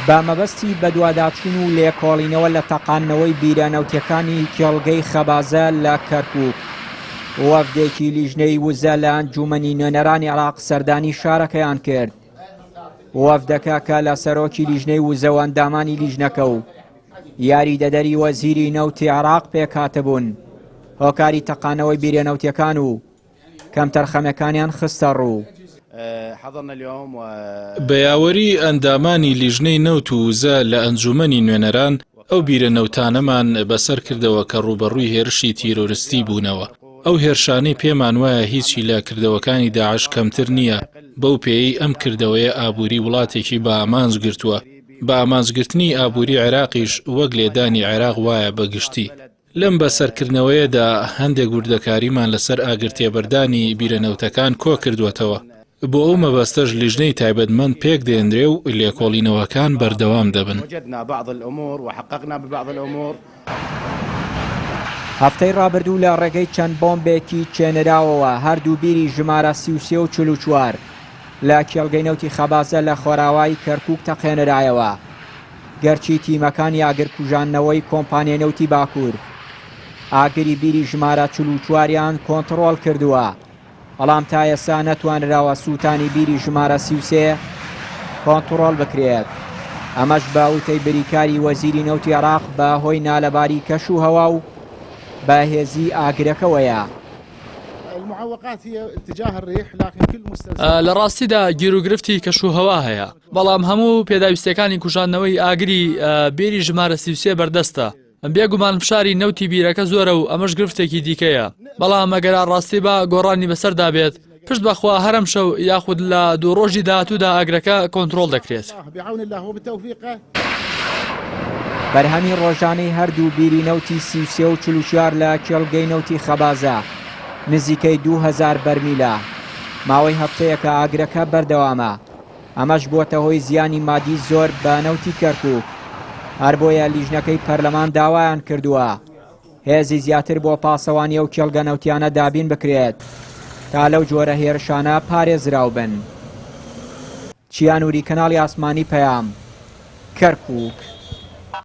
بە مەبەستی بەدواداچوون و لێکۆڵینەوە لە تەقاندنەوەی بیرە نەوتیەکانی کێڵگەی خەبازە لە کەرکوک، وەفدێکی لیژنەی وزە لە ئەنجومەنی نوێنەرانی عێراق سەردانی شارەکەیان کرد. وەفدەکە کە لە سەرۆکی لیژنەی وزە و ئەندامانی لیژنەکە و یاریدەدەری وەزیری نەوتی عێراق پێکهاتبوون، هۆکاری تەقانەوەی بیرە نەوتیەکان و کەمتەرخەمەکانیان خستەڕوو. بە یاوەری ئەندامانی لیژنەی نەوت و وزە لە ئەنجوومەنی نوێنەران، ئەو بیرە نەوتانەمان بەسەر کردەوە کە ڕووبەڕووی هێرشی تیرۆرستی بوونەوە. ئەو هێرشانەی پێمان وایە هیچی لە کردەوەکانی داعش کەمتر نییە، بەو پێیەی ئەم کردەوەیە ئابووری وڵاتێکی بە ئامانج گرتووە. بە ئامانجگرتنی ئابووری عێراقیش وەک لێدانی عێراق وایە بە گشتی. لەم بەسەرکردنەوەیەدا هەندێک وردەکاریمان لەسەر ئاگرتێبەردانی بیرە نەوتەکان کۆکردووەتەوە، بۆ ئەو مەبەستەش لیژنەی تایبەتمەند پێکدێنرێ و لێکۆڵینەوەکان بەردەوام دەبن. هەفتەی ڕابردوو لە ڕێگەی چەند بۆمبێکی چێنراوەوە هەردوو بیری ژمارە 33 و 44 لە کێڵگەی نەوتی خەبازە لە خۆراوای کەرکووک تەقێنرایەوە. گەرچی تیمەکانی ئاگرکوژاندنەوەی کۆمپانیای نەوتی باکوور ئاگری بیری ژمارە 44 یان کۆنتڕۆڵ کردووە، بەڵام تا ئێستا نەتوانراوە سووتانی بیری ژمارە 33 کۆنتڕۆڵ بکرێت. ئەمەش بە وتەی بریکاری وەزیری نەوتی عێراق بە هۆی نالەباری کەش و هەوا و بەهێزی ئاگرەکەوەیە. لە ڕاستیدا گیروگرفتی کەشوهەوا هەیە، بەڵام هەموو پێداویستیەکانی کوژاندنەوەی ئاگری بیری ژمارە 33 بەردەستە. بێگومان فشاری نەوتی بیرەکە زۆرە و ئەمەش گرفتێکی دیکەیە، بەڵام ئەگەر ڕاستی بە گۆڕانی بەسەردا بێت، پشت بەخوا هەر ئەمشەو یاخود لە دوو ڕۆژی داهاتوودا ئاگرەکە کۆنترۆڵ دەکرێت. بەرهەمی ڕۆژانەی هەردوو بیری نەوتی 33 و 44 لە کێڵگەی نەوتی خەبازە نزیکەی 2000 بەرمیلە. ماوەی هەفتەیەکە ئاگرەکە بەردەوامە، ئەمەش بووەتە هۆی زیانی مادی زۆر بە نەوتی کەرکوک، هەر بۆیە لیژنەکەی پەرلەمان داوایان کردووە هێزی زیاتر بۆ پاسەوانی ئەو کێڵگە نەوتیانە دابین بکرێت تا لەو جۆرە هێرشانە پارێزراو بن. چیا نوری کەناڵی ئاسمانی پەیام، کەرکوک.